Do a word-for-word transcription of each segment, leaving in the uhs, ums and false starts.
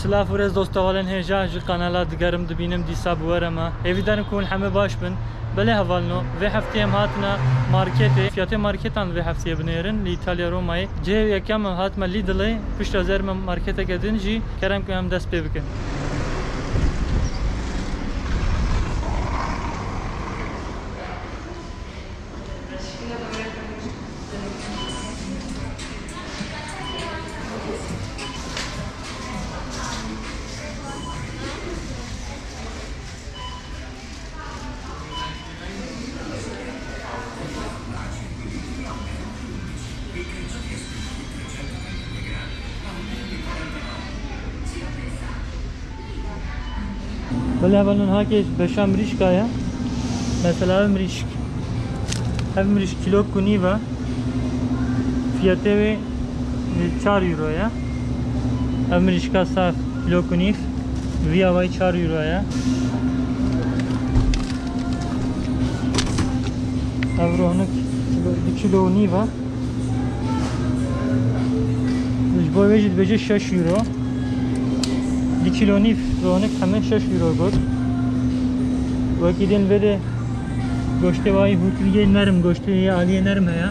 Silav û rêz dosta hevalên hêja, ji kanala digerim dibînim dîsa bi we re me. Hêvîdar im ku hûn hemî baş bin. Belê hevalno, vê heftê em hatine marketê. Fiyatê marketan vê hefteyê binêrin li Îtalya Romayê. Cihê yekem em hatime Lidlê, pişta zêr me marketeke din jî kerem ku em dest pê bikin. Belê hevalno, niha ke beşa mirîşka ye. Mesela ev mirîşk. Ev mirîşk kîlok û nîv e. Fiyatê wê çar euro ye. Ev mirîşka sax kîlok û nîv. Vî awayî çar euro ye. Ev rohnik kîlo, du kîlo û nîv e. Ji bo wê jî dibêje şeş euro. Du kîlo nîv rohnik hemî şeş euro got. Wekî din vê de goştê wayî hûrkiriyê nerm, goştê yê aliyê nerm heye.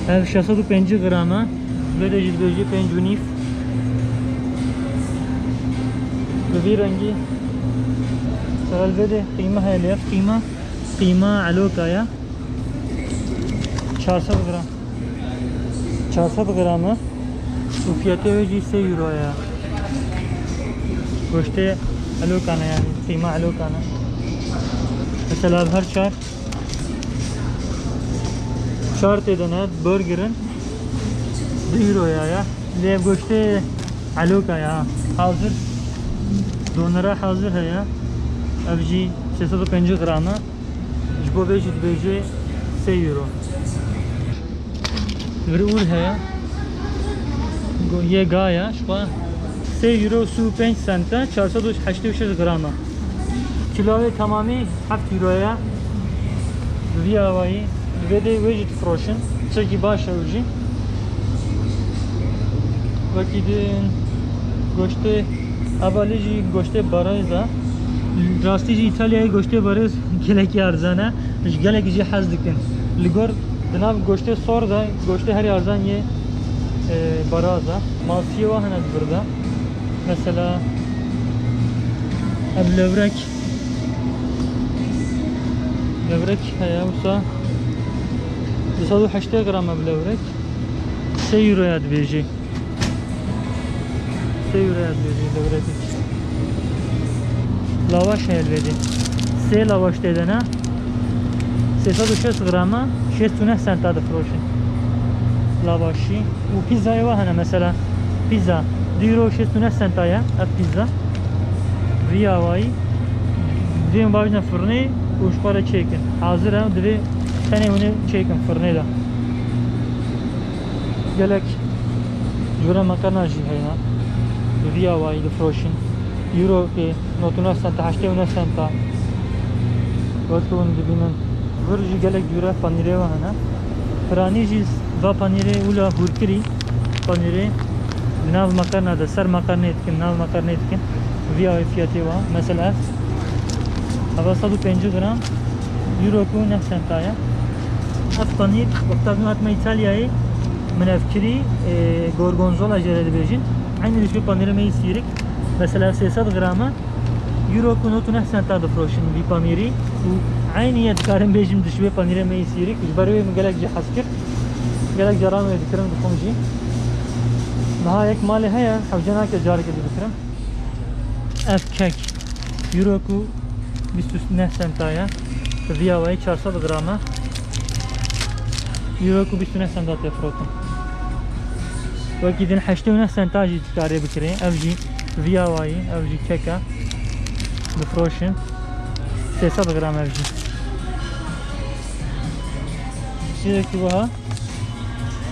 Ev şeş sed û pêncî gram e. Vê de jî dibêje pênc û nîv. Bi vî rengî. Mesela vê de qîme heye lê ev qîme, qîma eloka ye. Çar sed gram. Çar sed gram e. Û fiyatê wê jî sê euro ye. Goştê elokan e, yani qîma elokan e. Mesela her çar, çar tê de ne, burger in, du euro ya, ya. Lê ev goştê eloka ya. Hazir. Donera hazir heye. Ev jî sê sed û pêncî gram e. Ji bo vê jî dibêje sê euro. Vir ûr heye. Go-, yê ga ye. Ji xwe sê euro sî û pênc sent e, çar sed û heştê û şeş gram e. Kîloyê temamî heft euro ye. Bi vî awayî, di vê de wê jî difiroşin. Tiştekî baş e ew jî. Wekî din goştê, eva lê jî goştê berêz e. Rastî jî Îtalyayê goştê berêz gelekî erzan e. Ji gelekî jî hez dikin. Li gor di nav goştê sor de goştê herî erzan yê, e, beraz e. Masiyê wa hene di vir de. Mesela ev levrek. Levrek heye wisa du sed û heştê gram ev levrek. Sê euroya dibêjî. Sê euroya dibêjî lewrekek. Lawaş heye li vê jî. Sê lawaş tê de ne. Sê sed û şêst grama şêst û neh senta difiroşin. Lawaşî. Û pîzzayê wa hene mesela. Pîzza. Du euro şêst û neh senta ye ev pîzza. Vî awayî. Divê min bavêjine firnê û ji xwe re çêkin. Hazir e, divê tenê hûn ê çêkin firnê de. Gelek cure meqerna jî heye. Bi vî awayî difiroşin. Euro pê, nod û neh senta, heştê û neh senta. Wek hûn dibînin. Vir jî gelek cure panîrê we hene. Piranî jî va panîrê wila hûrkirî. Panîrê di nav meqerna de, ser meqernê dikin, nav meqernê dikin. Vî awayî fiyatê wa. Mesela ev. Eva sed û pêncî gram. Euro ku neh senta ye. Ev panîr, wexta min hatime Îtalyayê, min ev kirî, e, gorgonzola jê re dibêjin. Eynî dişibê panîrê me yê sîrik. Mesela ev sê sed gram e. Euro ku nod û neh senta difiroşin vî panîrî. Û eynî ye dikarim bêjim dişibê panîrê me yê sîrik. Ji ber wê min gelek jî hez kir. Gelek caran wê dikirim, dixwim jî. Niha yek malê heye, hewce nake carekê dî bikirim. Ev kek. Euro ku bîst û neh senta ye. Bi vî awayî çar sed gram e. Euro ku bîst û neh senta tê firotin. Wekî din heştê û neh senta jî dikarê bikirê. Ev jî vî awayî, ev jî kek e. Difiroşin. Sê sed gram ev jî. Çiyekî wiha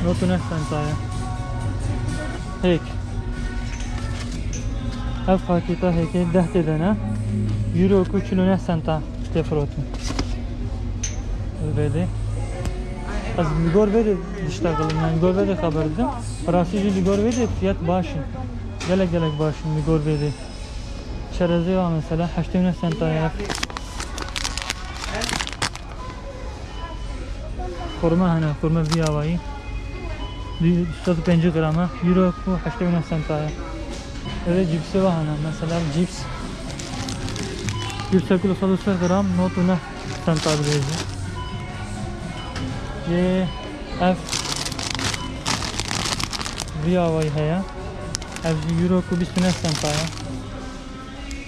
nod û neh senta ye. Hêk. Ev pakêta hêkê deh tê de ne. Euro ku çil û neh senta tê firotin. Vê de. Ez li gor vê de diştexilim, yani li gor vê de xeber didim. Bi rastî jî li gor vê de fiyat baş in. Gelek gelek baş in li gor vê de. Çerezê wa mesela heştê û neh senta ye. Xurma hene, xurma vî awayî. Du sed û pêncî grama, euro ku heştê û neh senta ye. Evê cîpsê wa hene, mesela cîps. Cîpsek li sed û sî gram, nod û neh senta dibêje. Yê ev vî awayî heye. Ev jî euro ku bîst û neh senta ye.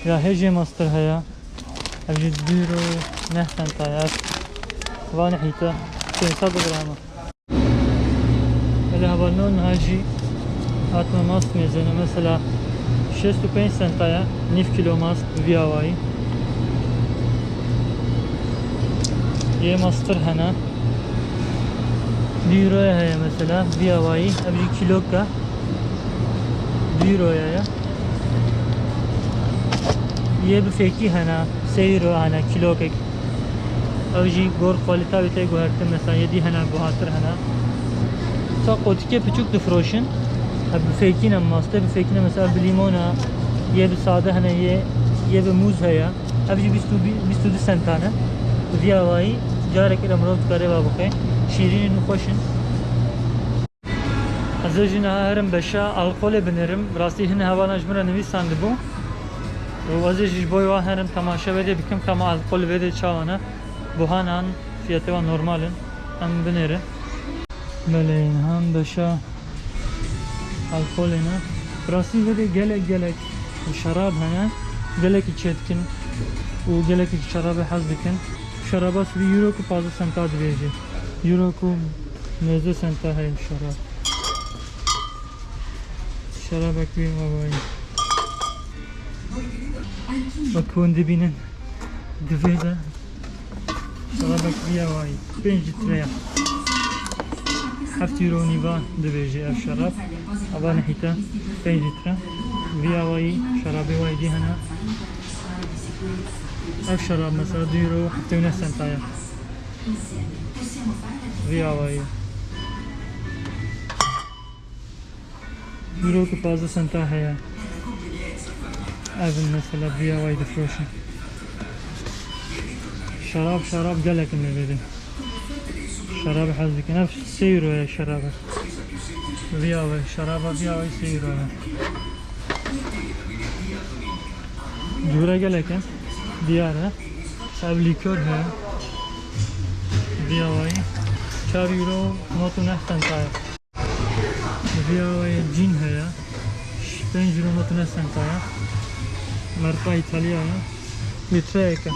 Ya hê jê Master heye. Ev jî du euro neh senta ye. Ev va nehîte. Pênc sed gram e. Belê hevalno niha jî hatime mast mêzene. Mesela şêst û pênc senta ye. Nîv kilo mast vî awayî. Yê Master hene. Du euroya heye mesela. Vî awayî. Ev jî kîlok e. Du euroya ye. Yê bi fêkî hene, sê euro hene kîlokek. Ew jî gor kalîte wê tê guhertin, mesela yê dî hene, guhatir hene. Sa qotikê piçûk difroşin. Ev bi fêkî ne, maste bi fêkî ne, mesela bi lîmon e, yê bi sade hene, yê, yê bi mûz heye. Ev jî bîst û, bîst û du senta ne. Vî awayî careke de mirov dikare va bixwe. Şîrîn in û xweş in. Ez ê jî niha herim beşa alkolê binêrim. Bi rastî hin hevalan ji min re nivîsandibû. Û ez ê jî ji bo wa herim temaşe vê dê bikim, ka ma alkol vê dê çawa ne. Buhanan fiyatê wan normal in. Em binêrin. Belê, niha em beşa alkolê ne. Bi rastî vê dê gelek gelek şerab hene. Gelekî çêdikin û gelekî şerabê hez dikin. Şeraba sibî euro ku pazdeh senta dibêje. Euro ku nêzdeh senta heye şerab. Şerabek wî avayî. Wek hûn dibînin, di vê de şerabek vî avayî pênc lître ye. Heft euro nîva dibêje ev şerab. Ava nehîte pênc lître. Vî awayî şerabê wayî dî hene. Ev şerab mesela du euro heftê û neh senta ye. Vî awayî. Euro ku pazdeh senta heye. Ev in mesela vî awayî difroşin. Şerab, şerab gelek in lê vê dê. Şerab hez dikin. Ev sê euro ye şerab. Vî awayî, şeraba vî awayî sê euro ye. Cûre gelek e. Diyar e. Ev lîkor heye. Vî awayî. Çar euro nod û neh senta ye. Vî awayî cîn heye. Pênc euro nod û neh senta ye. Marka Îtalya ye. Lîtreyek e.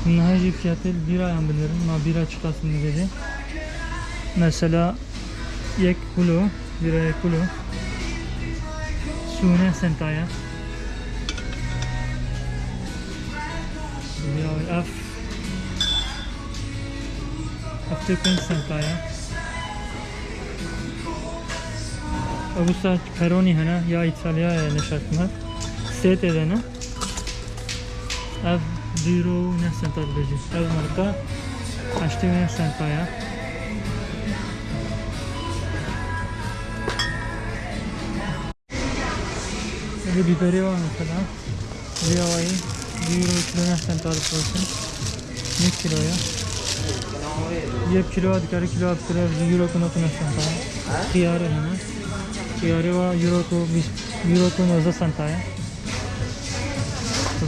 Niha jî fiyatê bîrayan binêrin. Ma bîra çiqas in li vê dê. Mesela yek kulo, bîra yek kulo. Sî û neh senta ye. Ya ev heftê pênc senta ye. Ev wisa Peroni hene, ya Îtalya ye, neşakime. Sê tê de ne. Ev du euro û neh senta dibêje. Ev marka heştê û neh senta ye. Ev bîberê wa mesela. Vî awayî du euro û çil û neh senta difroşin. Nîv kilo ye. Yek kilo dikare kilo bikire, ev jî euro ku nod û neh senta ye. Xiyarê hene. Xiyarê wa euro ku bîst, euro ku nozdeh senta ye.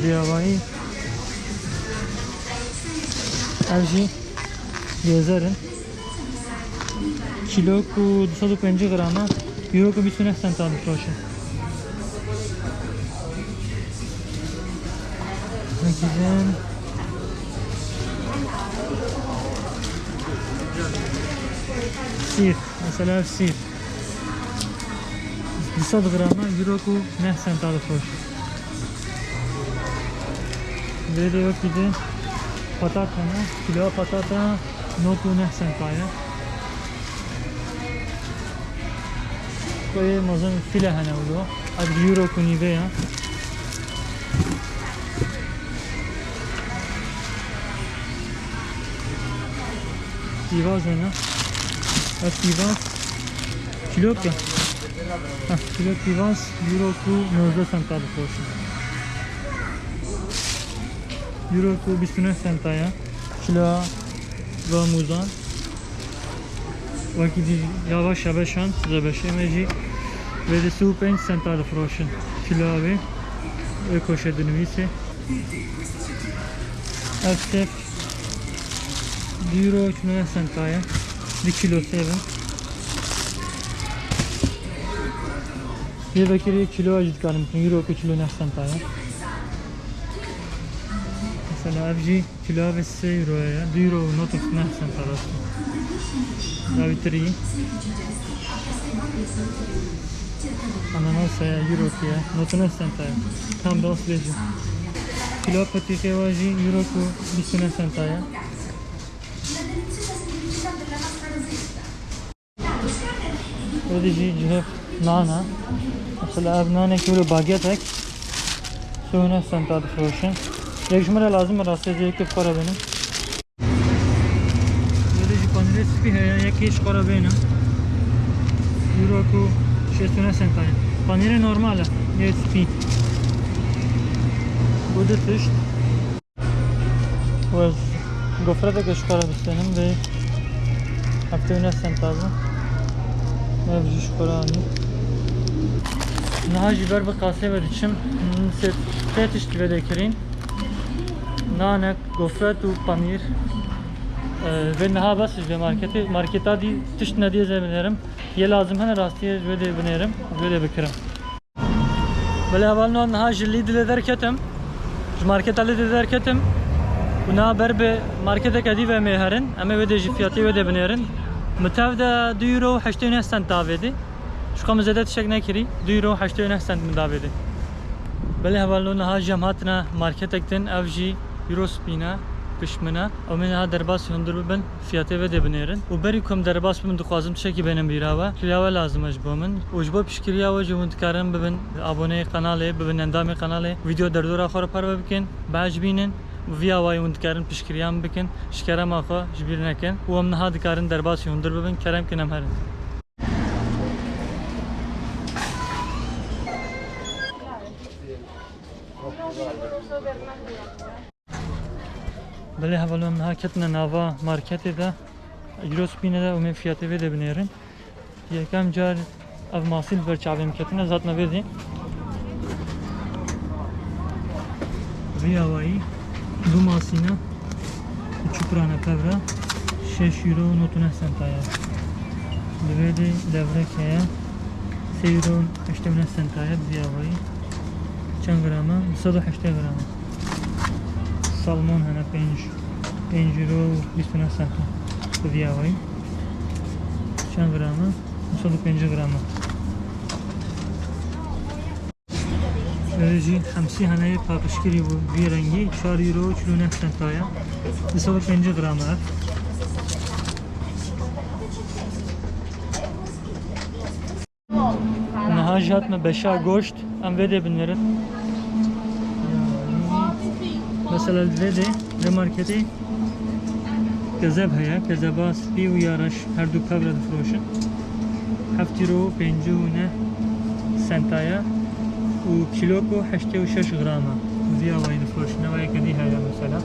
Vî awayî. Ev jî gêzer in. Kîlo ku du sed û pêncî gram e, euro ku bîst û neh senta difroşe. Bigîrin. Sîr. Mesela ev sîr. Du sed grama euro ku neh senta difroşe. Vê de wekî de patat hene. Kîloya patata nod û neh senta ye. Koyê mezin file hene wilo. Ev euro ku nîve ye. Pîvaz hene. Ev pîvaz kîlok e. Heh, kîlok pîvaz euro ku nozdeh senta difroşin. Euro ku bîst û neh senta ye. Kîloya va mûzan. Wekî dî ya va şebeşan, zebeşê me jî vê di sî û pênc senta difroşin. Kîloya vê, vê koşê dinivîsê. Ev sêv du euro çil û neh senta ye. Du kîlo sêv e. Yê vekirî kîloya jî dikarin bikin. Euro ku çil û neh senta ye. Mesela ev jî kîloya vê sê euroya ye. Du euro û nod û neh senta rast e. Dawî tirî. Ananasa ye, euro ye, nod û neh senta ye. Tam rast bêjim. Kîloya petîkê wa jî euro ku bîst û neh senta ye. Wê jî cihê nan e. Mesela ev nanekî wilo bagetek. Sê û neh senta difroşin. Yek ji min re lazim e rastê, yekê bi xwe re bênim. Wê jî panîrê spî heye, yekê ji xwe re bênim. Euro ku şêst û neh senta ye. Panîrê normal e, yê spî. Bu du tişt. Û ez gofreteke ji xwe re bistênim, vê heftê û neh senta bû. Ev jî ji xwe re anî. Niha jî ber bi qasê ve diçim. Min sê, sê tişt vê de kirîn. Nanek, gofret û panîr. Ee, vê niha bes ji vê marketê. Marketa dî tişt nedî ez ê binêrim. Yê lazim hene rastî ji vê de binêrim, ji vê de bikirim. Belê hevalno, niha ji Lidlê derketim. Ji marketa Lidlê derketim. Û niha ber bi marketeke dî ve em ê herin. Em ê wê dê jî fiyatê wê dê binêrin. Min tev de du euro û heştê û neh sent da vê dê. Ji xwe min zêde tiştek nekirî. Du euro û heştê û neh sent min da vê dê. Belê hevalno, niha jî em hatine marketek din. Ev jî euro spî ne, pişt min e. Em ê niha derbasî hundir bibin. Fiyatê vê dê binêrin. Û berî ku em derbas bibin, dixwazim tiştekî bênim bîra we. Piştgiriya we lazim e ji bo min. Û ji bo piştgiriya we jî hûn dikarin bibin aboneyê qenalê, bibin endamê qenalê. Vîdeo derdora xwe re parve bikin, biecibînin. Û vî awayî hûn dikarin piştgiriya min bikin. Ji kerema xwe ji bîr nekin. Û em niha dikarin derbasî hundir bibin. Kerem kin em herin. Belê hevalno, em niha ketine nava marketê de, euro spîne de, û em ê fiyatê vê de binêrin. Yekem car ev masî li ber çavê min ketine, ez hatime vê dê. Vî awayî du masî ne, çû pirane pevre, şeş euro û nod û neh senta ye. Li vê dê levrek heye, sê euro û heştê û neh senta ye, vî awayî. Çend gram e? Du sed û heştê gram e. Salmon hene, pênc, pênc euro û bîst û neh sent e. Bi vî awayî. Çend gram e? Du sed û pêncî gram e. Erê jî hemsî hene yê paqijkirî bû vî rengî, çar euro û çil û neh senta ye. Du sed û pêncî gram e. Niha jî hatime beşa goşt, em vê dê binêrin. Mesela li vê dê, vê marketê kezeb heye, kezeba spî û ya reş her du pevre difiroşin. Heft euro û pêncî û neh senta ye û kîlok û heştê û şeş gram e. Vî awayî difiroşin, ew yekê dî heye mesela.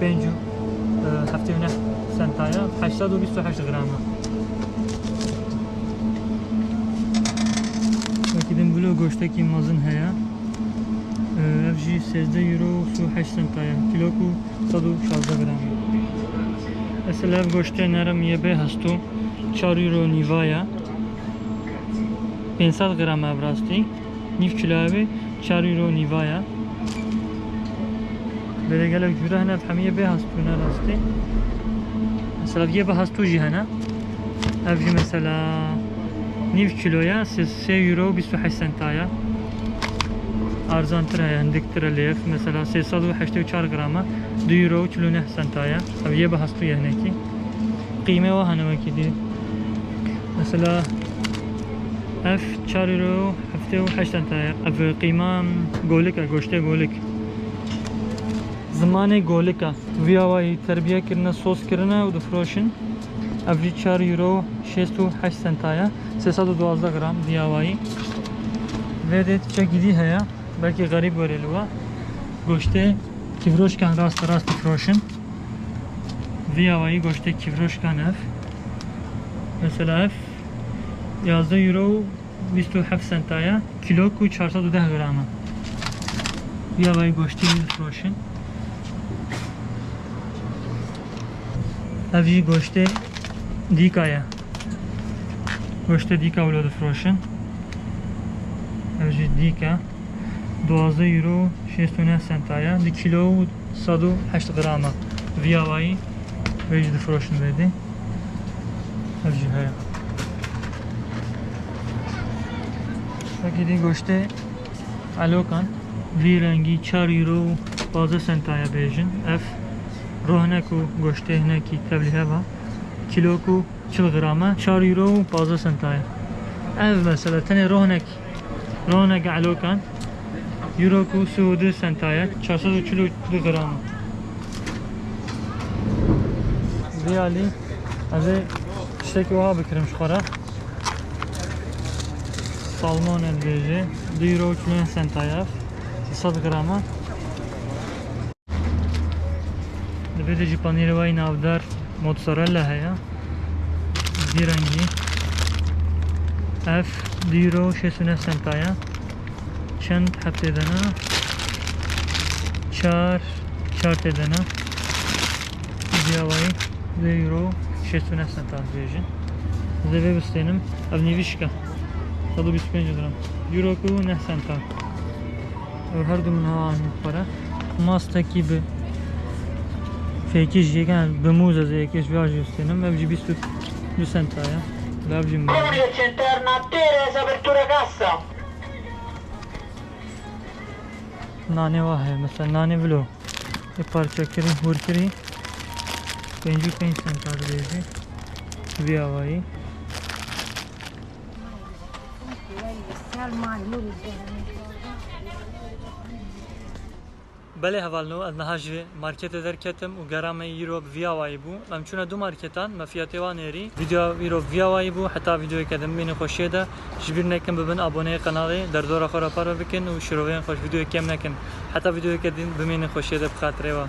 Pênc û, e, heftê û neh senta ye, heşt sed û bîst û heşt gram e. Wekî din bilo goştekî mezin heye. Ev jî sêzdeh euro û sî û heşt senta ye. Kîlok û sed û şazdeh gram. Mesela ev goştê nerm yê bê hestû çar euro nîva ye. Pênc sed gram ev rastî. Nîv kîloya wê çar euro nîva ye. Belê gelek cûre hene, ev hemiyê bê hestû ne rastî. Mesela yê bi hestû jî hene. Ev jî mesela nîv kîlo ye, sê, sê euro bîst û heşt senta ye. Arzantir heye, hindiktir e lê ev. Mesela sê sed û heştê û çar gram e, du euro û çil û neh senta ye. Ev yê bi hestû ye hinekî. Qîmê wa hene wekî dî. Mesela ev çar euro heftê û heşt senta ye. Ev qîma golik e, goştê golik. Zimanê golik e. Vî awayî terbiye kirine, sos kirine û difiroşin. Ev jî çar euro şêst û heşt senta ye. Sê sed û duwazdeh gram vî awayî. Vê de çekî dî heye. Belkî xerîb were li we. Goştê kîvroşkan rast rast difiroşin. Vî awayî goştê kîvroşkan ev. Mesela ev yazdeh euro û bîst û heft senta ye. Kîlok û çar sed û deh gram e. Vî awayî goştê wî difiroşin. Ev jî goştê dîka ye. Goştê dîka wilo difiroşin. Ev jî dîka. Duwazdeh euro şêst û neh senta ye. Di kîlo û sed û heşt gram e. Vî awayî vê jî difiroşin vê dî. Ev jî heye. Wekî dî goştê elokan. Vî rengî çar euro û pazdeh senta ye bêjin. Ev rohnek û goştê hinekî tevlî heva. Kîlok û çil gram e, çar euro û pazdeh senta ye. Ev mesela tenê rohnek, rohnek elokan, euro ku sî û du senta ye, çar sed û çil û du gram e. Vî alî, ez ê tiştekî wiha bikirim ji xwe re. Salmon e dibêje, du euro û çil û neh senta ye, sê sed gram e. Li vê de jî panîrê wayî navdar mozzarella heye. Vî rengî. Ev du euro şêst û neh senta ye. Çend heb tê de ne? Çar, çar tê de ne? Vî awayî du euro şêst û neh senta dibêjin. Ez ê vê bistênim. Ev nîvişk e. Sed û bîst û pênc gram. Euro ku neh senta. Ew her du min hewa anî xwe re. Mastekî bi fêkî jî yek, yani bi mûz ez ê yekê ji vê jî bistênim. Ev jî bîst û du senta ye. Lê ev jî min. Come c'è interna a Teresa per tua casa. Nanê wa heye, mesela nanê vilo. Ê parçekirî, hûrkirî. Pêncî û pênc senta dibêjî. Vî awayî. Belê hevalno, ez niha ji marketê derketim û gera me îro bi vî awayî bû. Em çûne du marketan, me fiyatê wan nêrî. Vîdyoya îro bi vî awayî bû, heta vîdyoyeke din bimînin xweşiyê de. Ji bîr nekin bibin aboneyê qenalê, derdora xwe re parve bikin û şiroveyên xwe ji vîdyoyê kêm nekin. Heta vîdyoyeke din bimînin xweşiyê de bi xatirê we.